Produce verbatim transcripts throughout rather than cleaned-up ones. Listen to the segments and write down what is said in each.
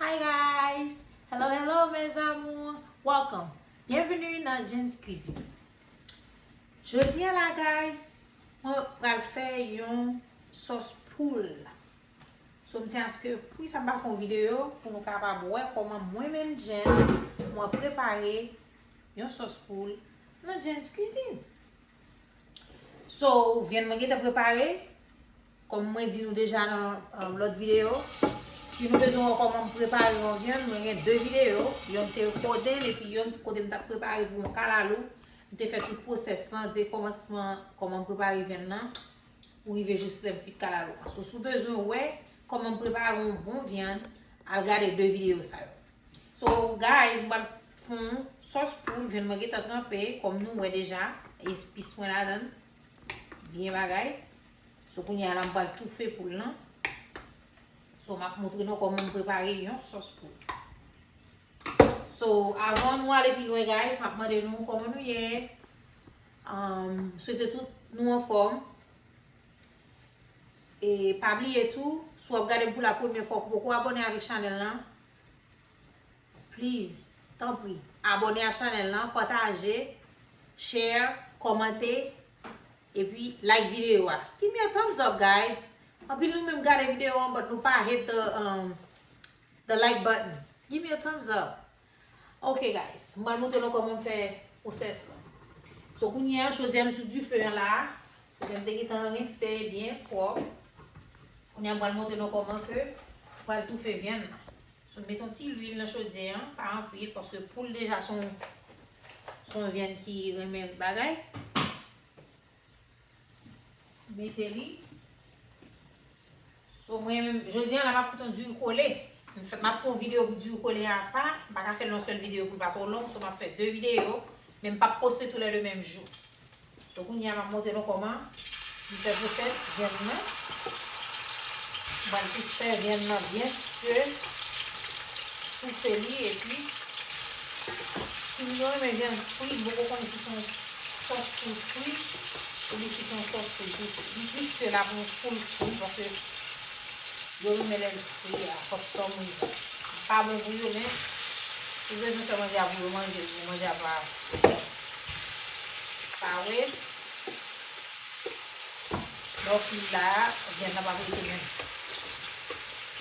Hi guys! Hello, hello mes amours! Welcome! Bienvenue nan Jen's Cuisine. Jodi a la guys, mwen pral fè yon sòs poul. So m di aske pou sa m pa fè yon videyo pou nou kapab wè kòman mwen menm Jen mwen prepare yon sòs poul nan Jen's Cuisine. So, vyann mwen gentan prepare. Kòm mwen di nou deja nan um, lòt videyo, si nou bezwen wè kòman m prepare yon vyann, mwen gen de videyo. Yonn se koden, epi yonn kote m t ap prepare pou yon kalalou. M te fè tout pwosès lan, de kòmansman kòman m prepare vyann nan, pou rive jis lè m kwit kalalou an. So, si w bezwen wè kòman m prepare yon bon vyann, al gade de videyo sa yo. So, guys, m pral fè yon sòs poul, vyann mwen gentan tranpe, kòm nou wè deja, espis mwen ladan, byen bagay. So, kounye a la, m pral toufe poul lan. So, m ap montre nou kòman m prepare yon sòs poul. So, avan nou ale pi lwen, guys, m ap mande nou kòman nou ye. Um, swete tout nou anfòm. E pa bliye tou, si w ap gade m pou la premyè fwa, ou poko abòne avèk chanèl lan, please, tanpri, abòne a chanèl lan, pataje, share, kòmante, epi like videyo a. Give me a thumbs up, guys. Anpil nou menm gade videyo an, but nou pa hit the, um, the like button. Give me a thumbs up. Ok, guys. M pral montre nou kòman m fè pwosès lan. So, kounye a, jodi a, m sou dife an la. Kote m te gentan rense byen pwòp. Kounye a, m pral montre nou kòman ke m pral toufe vyann nan. So, m met yon ti lwil nan chodyè an, pa anpil, paske poul deja se yon, se yon vyann ki renmen bagay. Mete li. So, mwen menm, jodi a la, m ap fè yon diri kole. M fè, m ap fè yon videyo pou diri kole a apa. M pa ka fè l yon sèl videyo pou l pa twò long. So, m ap fè de videyo. Men m p ap poste tou lè de menm jou. So, kounye a, m ap montre nou kòman m fè pwosès vyann nan. M pral toufe vyann nan byen, toufe li, epi si nou renmen vyann fri, m poko konnen si se yon sòs poul fri, oubyen si se yon sòs poul tou fri. M plis se la pou yon poul fri, paske yo renmen lè l fri a, for some reason. Pa bon pou yo, men si w bezwen fè manje a pou yo manje l, pou manje a pa, pa wè. Lè w fin la, vyann nan p ap rete menm.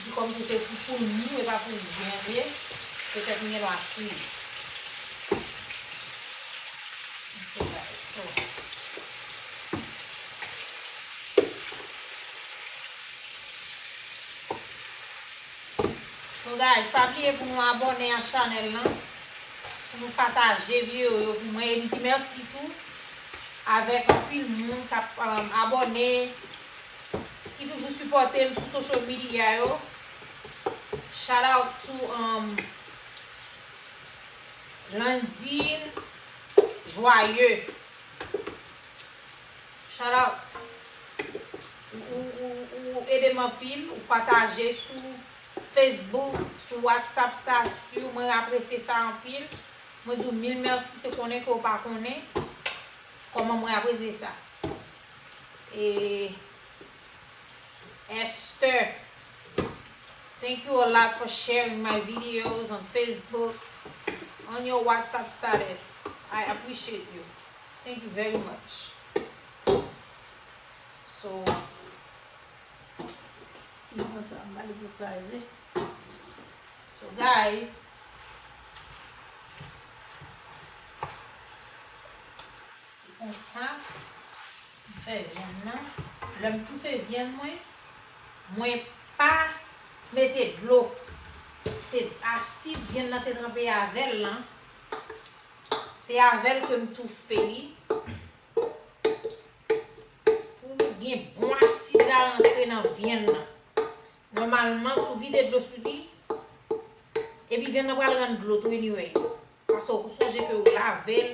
Epi kòm se pou poul mou, e pa pou vyann li ye, petèt m gen dwa fri. Ok, guys, so. So guys, pa bliye pou nou abòne a chanèl lan, pou nou pataje videyo yo pou mwen. E m di mèsi tou avèk anpil moun k ap, um, abòne, ki toujou sipòte m sou social media yo. Shout out to, um, Landine Joyeux. Shout out. Ou, ou, ou, ou ede m anpil, ou pataje sou Facebook, sou WhatsApp statut, mwen apresye sa anpil. Mwen di w mil mèsi, se konnen ke w pa konnen kòman mwen apresye sa. E Esther, thank you a lot for sharing my videos on Facebook, on your WhatsApp status. I appreciate you. Thank you very much. So, nou konsa, m ba li pou kraze. So, guys, se konsa, m fè vyann nan. Lè m toufe vyann mwen, mwen pa mete dlo. Se asid vyann nan te tranpe avè l lan. Se avè l ke m toufe li. Pou gen bon asid la rantre nan vyann nan. Nòmalman, si w vide dlo sou li, epi vyann nan pral rann dlo tou anyway. Paske ou sonje ke ou lave l,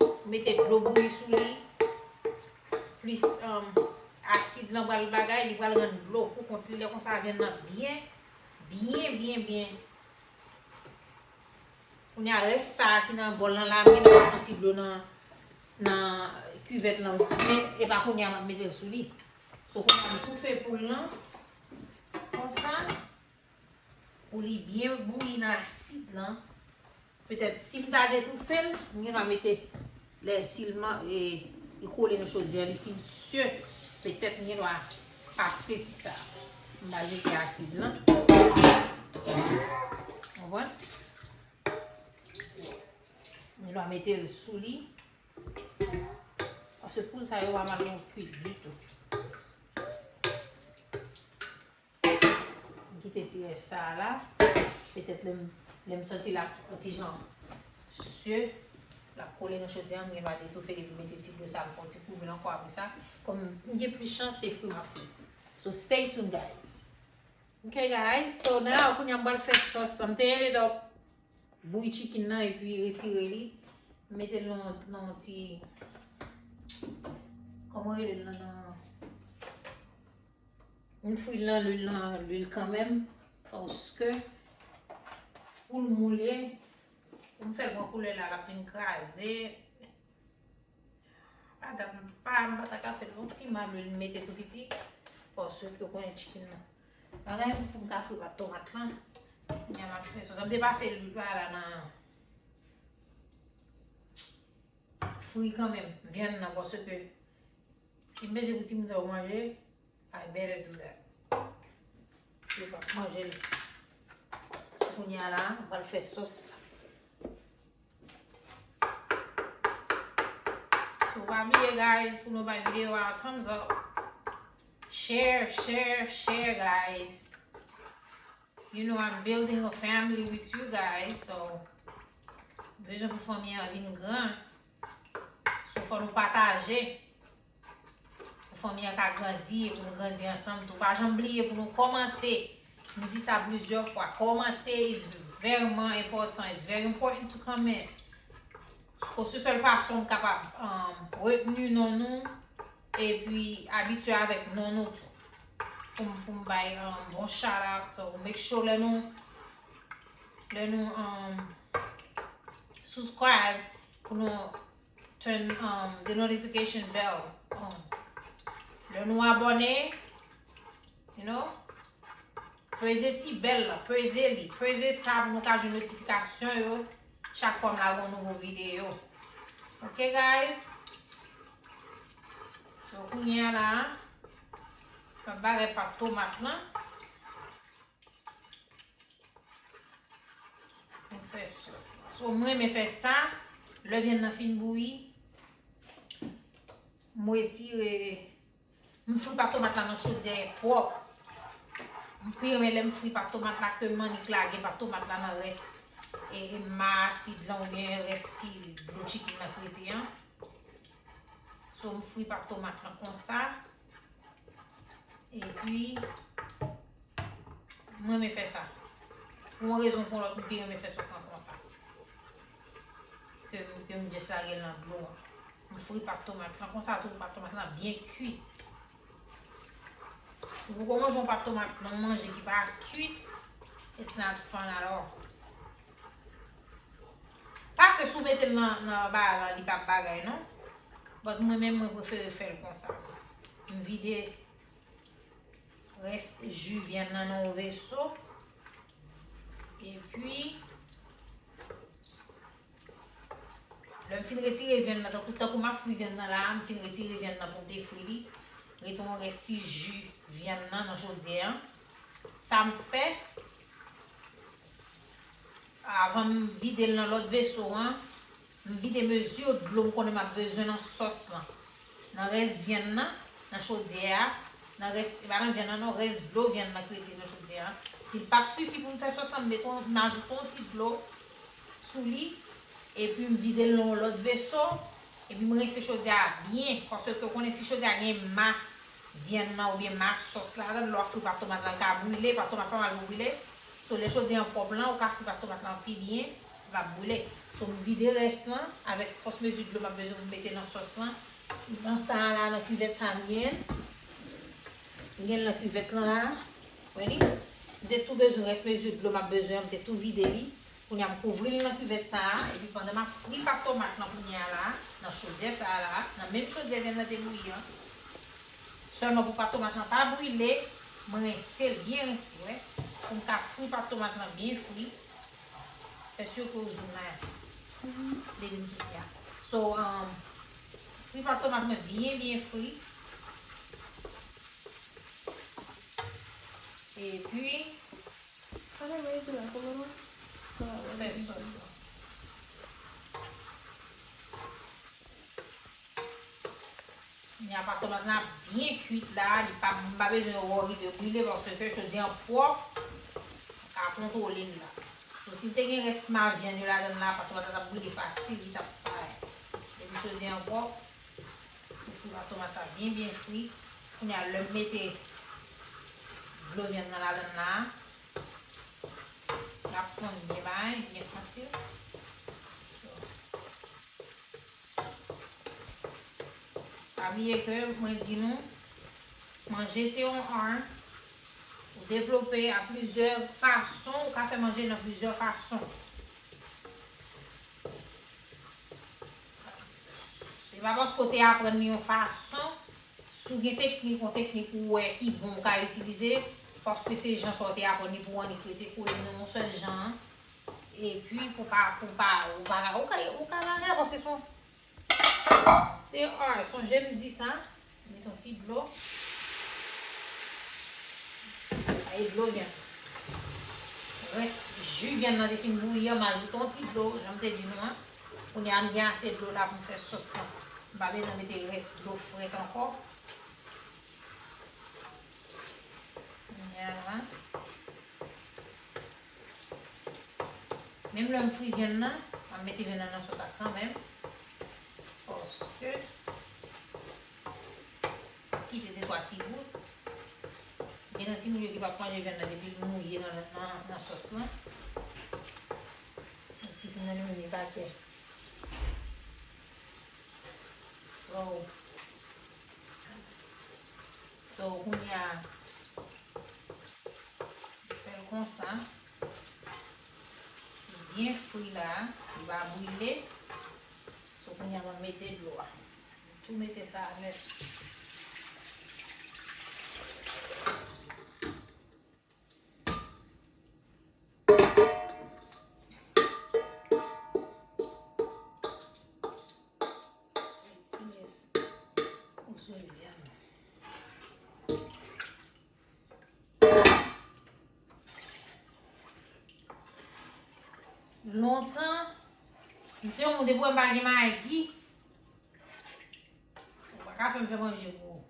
ou mete dlo bouyi sou li, plis, um, asid lan pral bagay, li pral rann dlo pou kont li. Lè konsa, vyann nan byen, byen, byen, byen. Kounye a, rès sa a ki nan bòl lan la, m gentan pase yon ti dlo nan, nan kivèt lan. Men, e pa kounye a m ap mete l sou li. So, kounye a, m toufe poul lan. Konsa. Pou li byen bouyi nan asid lan. Petèt si m ta detoufe l, m gen dwa mete lè si l man- e, li kole nan chodyè, li fin sye. Petèt m gen dwa pase ti sa. M pa jete asid lan. Konprann? M gen dwa mete l sou li. Paske poul sa yo pa mal bon kwit ditou. M kite ti rès sa a la. Petèt lè m, lè m santi l ap yon ti jan sye, l ap kole nan chodyè a, m gen dwa detoufe l epi mete ti dlo sa, m fè yon ti kouvri l ankò apre sa. Kòm m gen plis chans, se fri m ap fri. So stay tuned, guys. Ok, guys, so now, kounye a m pral fè sòs. M te andedan bouyi chicken nan epi retire li. M mete l nan, nan yon ti, kòman rele l nan, nan, m fri l nan lwil, nan lwil kanmenm. Paske pou l moule, pou m fè l pran koulè la, l ap vin kraze. Pa dat m pa, m pa ta ka fè l yon ti mal lwil, m mete tou piti. Paske w konnen chicken nan. Bagay pou m ka fri pat tomat lan. Kounye a m ap fè sòs. M te pase lwil pa la nan fri kanmenm vyann nan, paske si m bezwen pou timoun sa yo manje, I better do that. Yo p ap manje l. So, kounye a la, m pral fè sòs la. So, pa bliye, guys, pou nou bay videyo a thumbs up. Share, share, share, guys. You know I'm building a family with you guys, so bezwen pou fanmi an vin gran. So, fò nou pataje. Pou fanmi an ka grandi e pou nou grandi ansanm tou. Pa janm bliye pou nou kòmante. M di sa plizyè fwa. Kòmante is vrèman enpòtan. It's very important to comment. Ko se sèl fason m kapab, um, retni non nou epi abitye avèk non nou tou. Pou m, pou m bay, um, bon shout out. So, make sure lè nou, lè nou, um, subscribe pou nou turn, um, the notification bell on. Lè nou abòne, you know, peze ti bèl la, peze li, peze sa pou nou ka jwenn notifikasyon yo chak fwa m lage yon nouvo videyo. Ok, guys? So, kounye a la, m ap bagay pat tomat lan. M fè sòs la. So, mwen renmen fè sa. Lè vyann nan fin bouyi, m retire, m fri pat tomat la nan chodyè pwòp. M pi renmen lè m fri pat tomat la ke m annik lage pat tomat la nan rès e, e ma asid lan oubyen rès ti dlo chicken nan k rete an. So, m fri pat tomat lan konsa. Epi, m renmen fè sa. Pou yon rezon pou yon lòt, m pi renmen fè sòs lan konsa. Ke, ke m just lage l nan dlo a. M fri pat tomat lan konsa tou, pat tomat lan byen kuit. Si w poko manje yon pat tomat, yon manje ki pa kuit, it's not fun at all. Pa ke si w mete l nan, nan bagay lan, li p ap bagay, non. But mwen menm, mwen prefere fè l konsa. M vide rès ji vyann nan nan yon veso. Epi, lè m fin retire vyann nan, tankou, tankou m ap fri vyann nan la, m fin retire vyann nan pou m te fri li. Rete yon rès ti ji vyann nan nan chodyè an. Sa m fè, avan m vide l nan lòt veso an, m vide mezi dlo m konnen m ap bezwen nan sòs lan. Nan rès vyann nan, nan chodyè a, nan rès, e pa nan vyann nan non, rès dlo vyann nan k rete nan chodyè a. Si l p ap sifi pou m fè sòs lan, m mete yon, m ajoute yon ti dlo sou li, epi m vide l nan yon lòt veso, epi m rense chodyè a byen, paske w konnen si chodyè a gen ma vyann nan oubyen ma sòs ladan l, lè w ap fri pat tomat lan, l ka brile, pat tomat pa mal pou brile. So, lè chodyè an pwòp lan, ou ka fri pat tomat lan pi byen, l p ap brile. So, m vide rès lan, avèk fòs mezi dlo m ap bezwen pou m mete nan sòs lan. Nan sa a la, nan kivèt sa a m gen. M gen l nan kivèt lan la. Wè li? M te tou bezwen rès mezi dlo m ap bezwen an, m te tou vide li. Kounye a, m kouvri l nan kivèt sa a, epi pandan m ap fri pat tomat lan kounye a la, nan chodyè sa a la, nan menm chodyè vyann nan te bouyi an, sèlman pou pat tomat lan pa brile, m rense l, byen rense, wè. Pou m ka fri pat tomat lan byen fri. Fè si ke w zoom la depi m soti a. So, um, fri pat tomat mwen byen, byen fri. Epi, Can I raise it up a little? So that when fè sòs lan. Nya pat tomat la byen kwit la, li pa, m pa bezwen worry de brile paske chodi an pwòp, m ka kontwole l la. So, si te gen rès ma vyann yo ladan l la, pat tomat la t ap brile fasil, li t ap parèt. Depi chodi an pwòp, m fri pat tomat la byen, byen fri. Kounye a, lè m mete dlo vyann nan ladan l la, l ap fonn byen bay, byen fasil. So, pa bliye ke mwen di nou, manje se yon art. Ou devlope a plizyè fason, ou ka fè manje nan plizyè fason. Se pa paske w te aprann li yon fason, si w gen teknik, yon teknik ou wè ki bon ou ka itilize, paske se jan sa w te aprann li pou w annik rete kole nan yon sèl jan an. Epi pou pa, pou pa, ou pa, ou ka, ou ka lage paske se yon, se art, sonje m di sa. Met yon ti dlo. Sa e dlo vyann. Rès ji vyann nan te fin bouyi an, m ajoute yon ti dlo, jan m te di nou an. Kounye a m gen ase dlo la pou m fè sòs lan. M pa bezwen mete rès dlo frèt ankò. Kounye a la. Menm lè m fri vyann nan, m ap mete vyann nan nan sòs la kanmenm. Paske, m ap kite de twa ti bout. Gen nan timoun yo ki p ap manje vyann nan depi l mouye nan, nan, nan sòs lan. Timoun nan li menm li pa kè. So, so, kounye a, fè l konsa. Li byen fri la, li pa brile. So, kounye a, mwen mete dlo a. Tou mete sa avè l. Lontan, m se yon moun depi w wè m pa gen magi, ou pa ka fè m fè manje pou ou.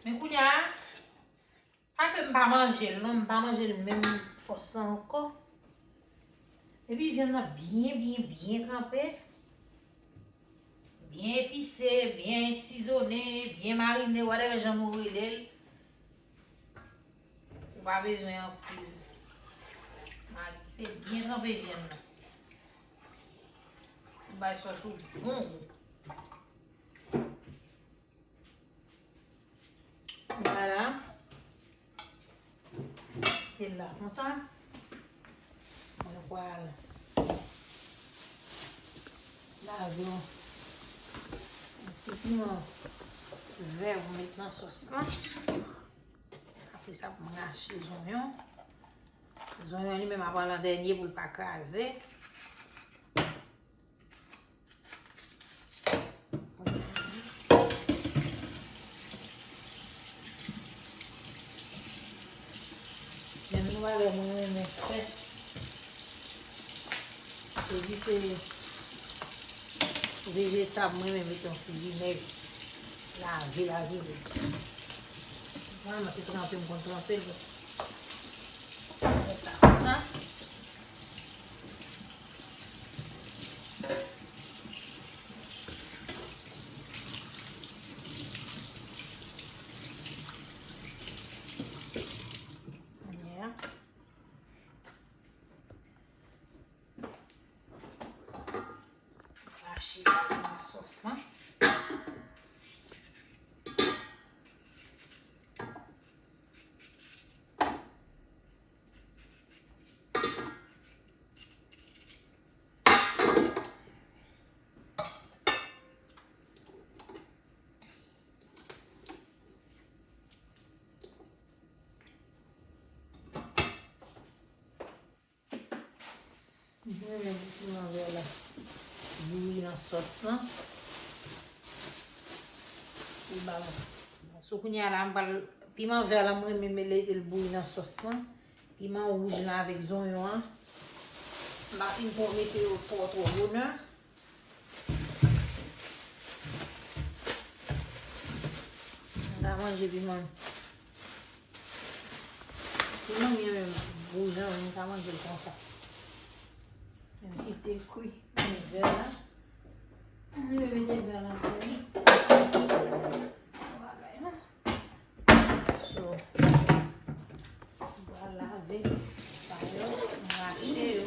Men kounye a, pa ke m pa manje l non, m pa manje l menm fòs la ankò. Epi vyann nan byen, byen, byen tranpe. Byen epise, byen asizone, byen marine, whatever jan nou rele l. Ou pa bezwen anpil magi. Se byen tranpe vyann nan. Pou bay sòs ou bon gou. Vwala. E la konsa. Mwen pral lave yon, yon ti piman vè pou met nan sòs lan. Apre sa, pou m rache zonyon. Zonyon li menm ap pran an dènye pou l pa kraze. Menm nou valè mwen renmen fè. Se di se vejetab mwen renmen met yon ti vinèg. Lave, lave. Vrèman, se tranpe m konn tranpe l. Fè sa konsa. Kounye a, rache nan sòs lan. Sòs lan. Li ba w. So, kounye a la, m pral, piman vè la, m renmen mele l bouyi nan sòs lan. Piman wouj lan avèk zonyon an. M pa fin twò mete yo twò, twò bonè. M ka manje piman. Piman mwen menm, wouj lan, m ka manje l konsa. Menm si l te kri, men vè la. Mwen mete vè la pou li. Bagay la. So, m pral lave sa yo, m rache yo.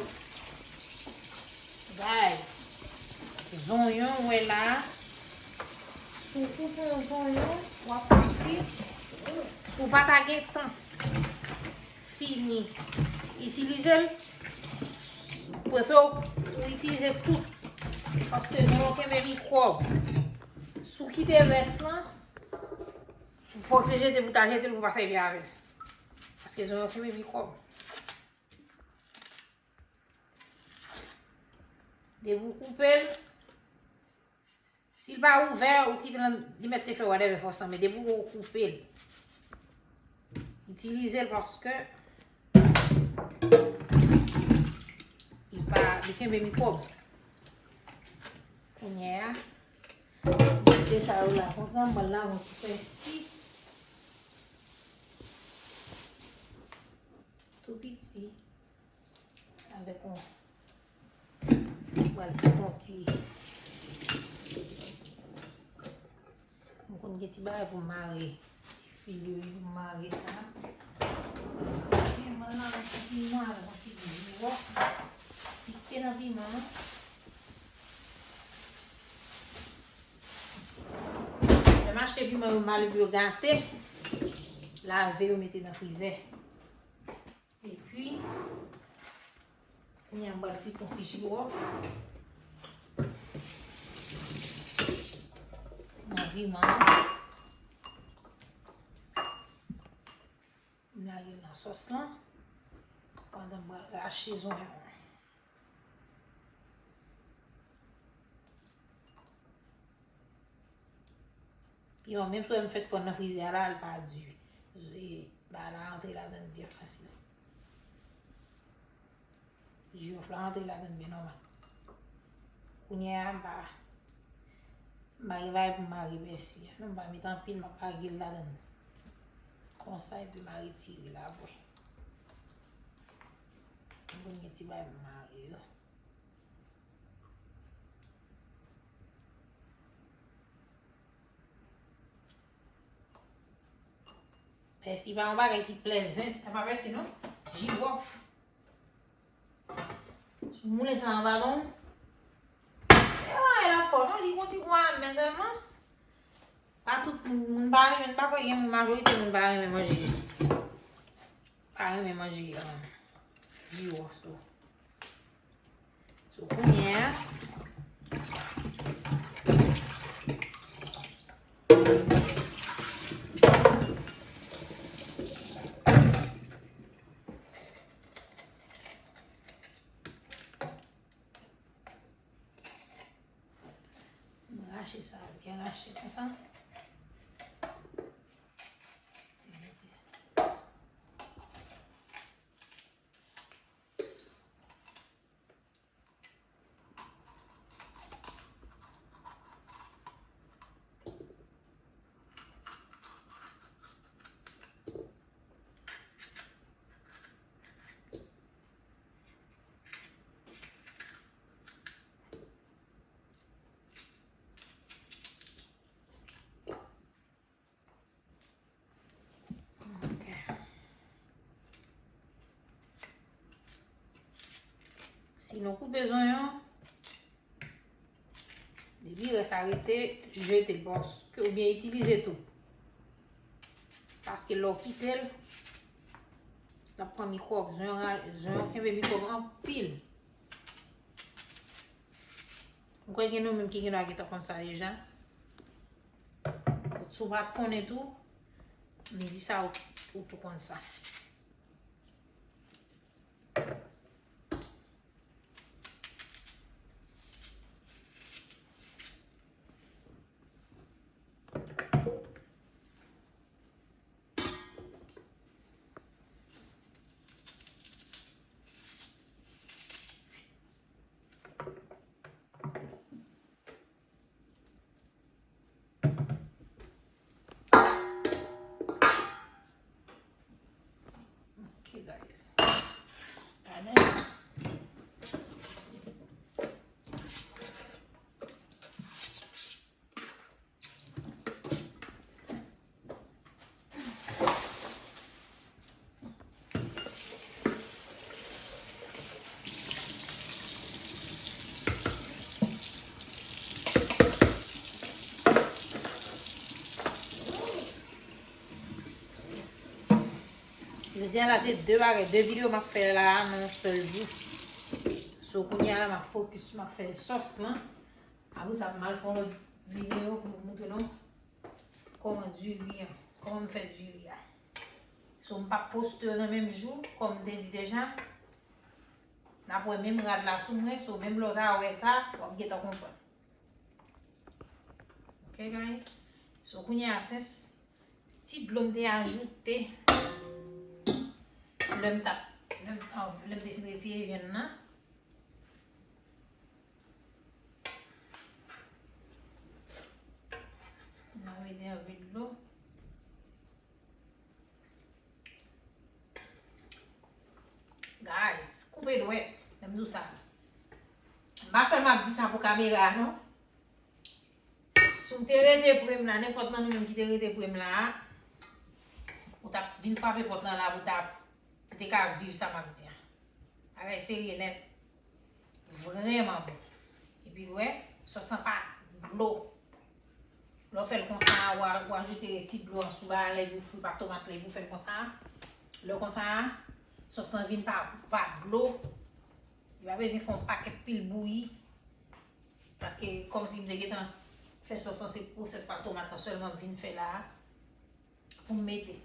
Guys, zonyon, w wè la. Si w koupe yon zonyon, w ap santi, si w pa ta gen tan fini itilize l, prefere w itilize tout. Paske zonyon kenbe mikwòb. Si w kite rès lan, fòk se jete pou ta jete l, pou pa sèvi avè l. Paske zonyon kenbe mikwòb. Depi w koupe l, si l pa ouvè, ou kite l, li mèt te fè whatever fòs lan, men depi w koupe l, itilize l paske li pa, li kenbe mikwòb. Kounye a, mete sa yo la konsa, m pral lave yon ti pèsi. Tou piti. Avèk yon, pral fè yon ti, m konn gen ti bagay pou m mare, ti fil yo pou m mare sa. Paske piman nan yon ti piman, yon ti jiwòf, pike nan piman an. Lè m achte piman yo mal, yo gate, lave yo, mete nan frizè. Epi, kounye a m pral pike yon ti jiwòf nan piman an. M lage l nan sòs lan pandan m pral rache zonyon an. Piman, menm si w fèk pran nan frizè a la, l pa di. E, ba la rantre ladan l byen fasil. Jiwòf la rantre ladan l byen nòmal. Kounye a, m pa, m pa gen bagay pou m mare pèsi a. Non, m pa met anpil, m ap lage l ladan l. Konsa, epi m a retire l apre. M konn gen ti bagay pou m mare yo. Pèsi pa yon bagay ki plèzant. A pa pèsi non. Jiwòf. Sou moulen sa anba don. E wè, l ap fò non, li gon ti gou amè sèlman. Pa tout moun, moun pa renmen, pa kwè gen moun, majorite moun pa renmen manje. Pa renmen manje, um, jiwòf tou. So, kounye a, m rache sa, byen rache konsa. Ok. Si nou koupe zonyon, depi rès a rete, jete l paske, oubyen itilize tou. Paske lè w kite l, l ap pran mikwòb. Zonyon ra-, zonyon kenbe mikwòb anpil. M kwè gen nou menm ki gen dwa gentan konn sa deja. Si w pa t konnen tou, m di sa, ou, ou tou konn sa. Jodi a la, se de bagay, de videyo m ap fè la nan yon sèl jou. So, kounye a la, m ap fokis, m ap fè sòs lan. Apre sa, m al fè yon lòt videyo pou m montre nou kòman diri an, kòman m fè diri a. So, m p ap poste yo nan menm jou, kòm m te di deja. N ap wè menm rad la sou mwen, so menm lè w ta wè sa, w ap gentan konprann. Ok, guys? So, kounye a, sens ti dlo m te ajoute lè m t ap, lè m, lè m te fin retire vyann nan. N a mete anpil dlo. Guys, koupe dwèt, lè m di w sa. M pa sèlman ap di sa pou kamera a, non. Si w te rete pre m la, nenpòt nan nou menm ki te rete pre m la, ou t ap vin frape pòt lan la, ou t ap, ou te ka viv sa m ap di a. Bagay serye nèt. Vrèman bon. Epi, w wè, sòs lan pa dlo. Lè w fè l konsa, w a, w ajoute ti dlo an sou bagay la, epi w fri pa tomat la, epi w fè l konsa. Lè konsa, sòs lan vin pa, pa dlo. Li pa bezwen fè yon pakèt pil bouyi. Paske kòmsi m te gentan fè sòs lan, se pwosès pa tomat lan sèlman m vin fè la a pou m mete.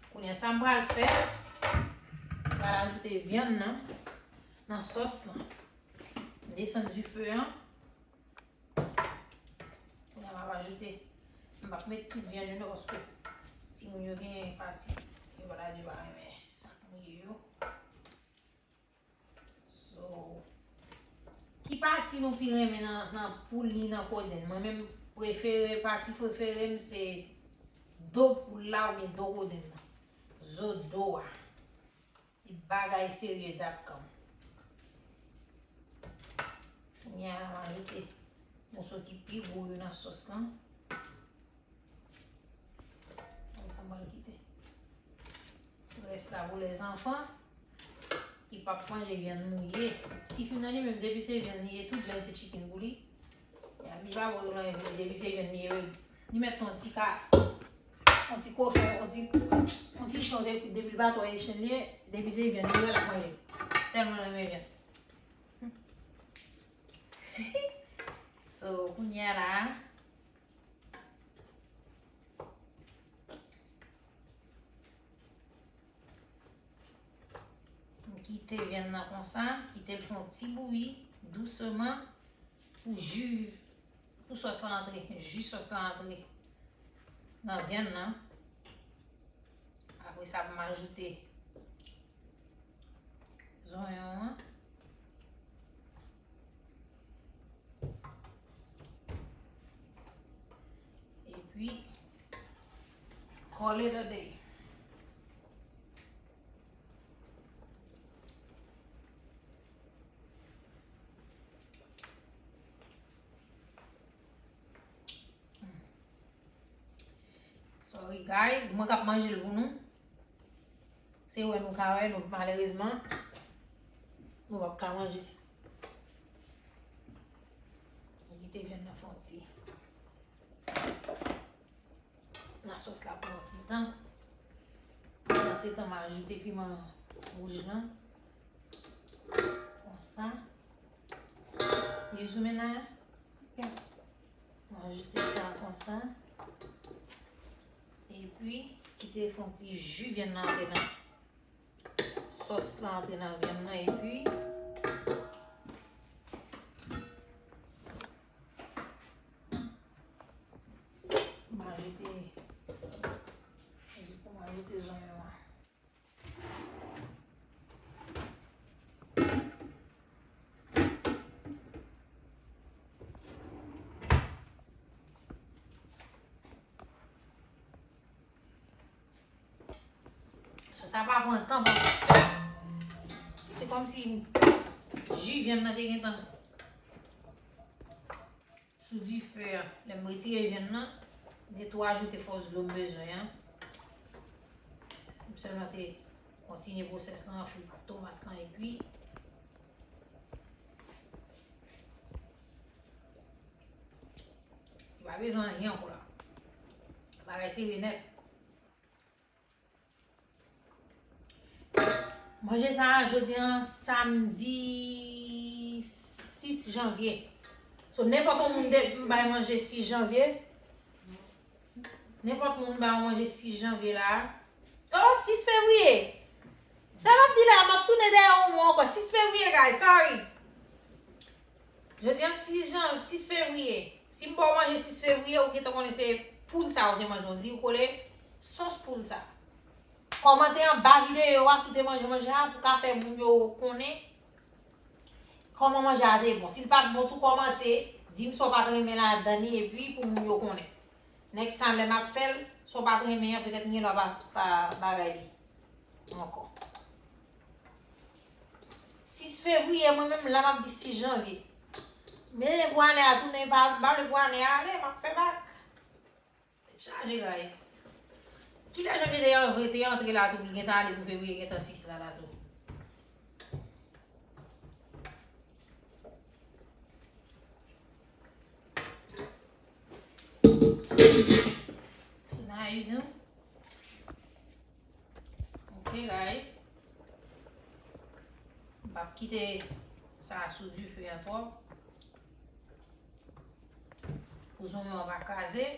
Kounye a, sa m pral fè, m pral ajoute vyann nan nan sòs lan. M desann dife an. Kounye a, m ap ajoute. M p ap met tout vyann yo non, paske timoun yo gen pati yo pa ta dwe pa renmen sa mouye yo. So, ki pati nou pi renmen nan, nan poul ni nan kodenn? Mwen menm, prefere, pati prefere m se do poul la oubyen do kodenn nan. Zo do a. Se bagay serye dot com. Kounye a, m ajoute moso ki pi gwo yo nan sòs lan. Sa m pral kite. Rès la pou lèzanfan ki p ap manje vyann mouye. Tifi m nan li menm, depi se vyann li ye, tout lè se chicken pou li. Li pa voye l anyen pou li, depi se vyann li ye, li mèt yon ti ka, yon ti kochon, yon ti, yon ti chen, depi, depi l pa twò ye chen li ye, depi se vyann li ye, l ap manje. Tèlman l renmen vyann. So, kounye a la, m kite vyann nan konsa, kite l fè yon ti bouyi dousman pou ji, pou sòs lan antre, ji sòs lan antre nan vyann nan. Apre sa, pou m ajoute zonyon an. Epi, call it a day. Sorry, guys. Mwen k ap manje l pou nou. Se wè nou ka wè, nou, malerezman, nou p ap ka manje. Nou kite vyann nan fè yon ti nan sòs la pou yon ti tan. Pandan se tan, m a ajoute piman wouj lan. Konsa. You zoom in, Naya? Yeah. M ajoute sa konsa. Epi, kite fè yon ti ji vyann nan antre nan sòs la, antre nan vyann nan, epi m ajoute, epi pou m ajoute zonyon an. So, sa pa pran tan, paske se Kòmsi ji vyann nan te gentan sou dife a. Lè m retire vyann nan, m te tou ajoute fòs dlo m bezwen an. M sèlman te kontinye pwosès lan, fri tomat lan, epi li pa bezwen anyen ankò la. Bagay serye nèt. Manje sa a, jodi a, samdi sis janvye. So, nenpòt yon moun de, m bay manje sis janvye. Nenpòt moun ba yon manje sis janvye la. Oh, sis fevriye! Sa m ap di la, m ap tounen dèyè yon mwa ankò. Sis fevriye, guys, sorry. Jodi a, sis jan, sis fevriye. Si m ba w manje sis fevriye, ou gentan konnen se poul sa ou te manje. Ou di ou kole sòs poul sa. Kòmante anba videyo a si w te manje manje a pou ka fè moun yo konnen kòman manje a te bon. Si l pa t bon tou, kòmante, di m sa w pa t renmen ladan li, epi pou moun yo konnen. Next time, lè m ap fè l, sa w pa t renmen an, petèt m gen dwa pa, pa bagay li ankò. Sis fevriye, mwen menm la m ap di sis janvye. Men pou ane a tounen, pa, m pa vle pou ane a ale, m ap fè bak. Tèt chaje, guys. Kilè janvye te an-, te antre la tou, pou l gentan ale pou fevriye, gentan sis la, la tou. So nice, hein? Ok, guys. M p ap kite sa sou dife a twòp. Pou zonyon an pa kraze.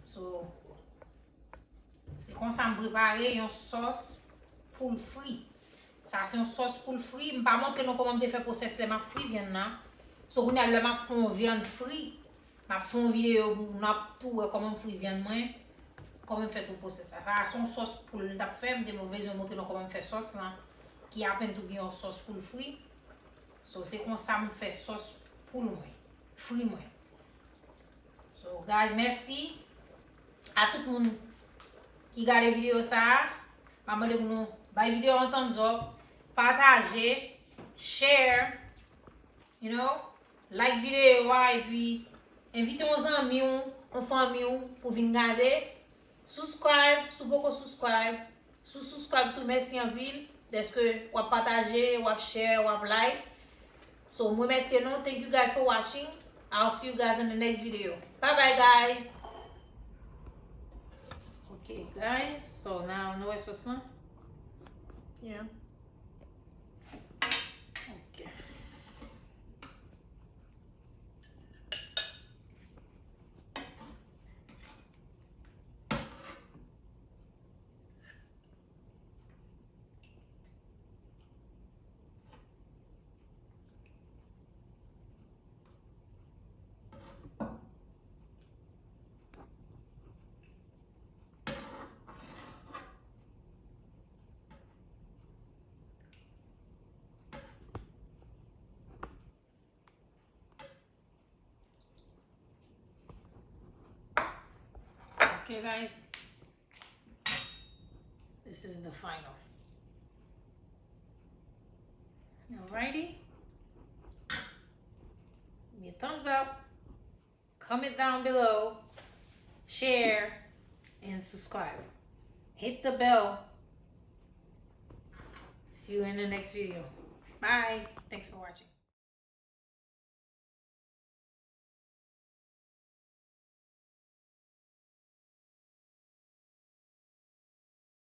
So, se konsa m prepare yon sòs poul fri. Sa se yon sòs poul fri. M pa montre nou kòman m te fè pwosès lè m ap fri vyann nan. So, kounye a, lè m ap fè yon vyann fri, m ap fè yon videyo pou nou ap tou wè kòman m fri vyann mwen, kòman m fè tout pwosès la. Sa se yon sòs poul m t ap fè, m te bezwen montre nou kòman m fè sòs lan, ki apenn tou gen yon sòs poul fri. So, se konsa m fè sòs poul mwen, fri mwen. So, guys, mèsi a tout moun ki gade videyo sa a. M ap mande pou nou bay videyo a yon thumbs up, pataje, share, you know, like videyo a, epi envite yon zanmi w, yon fanmi w pou vin gade. Subscribe, si w poko subscribe, si w subscribe tou, mèsi anpil dèske w ap pataje, w ap share, w ap like. So, m remèsye nou. Thank you guys for watching. I'll see you guys in the next video. Bye bye, guys. Ok, guys. So, now, nou wè sòs lan? Yeah. Ok. Okay, guys. This is the final. Alrighty. Give me a thumbs up. Comment down below. Share. And subscribe. Hit the bell. See you in the next video. Bye. Thanks for watching.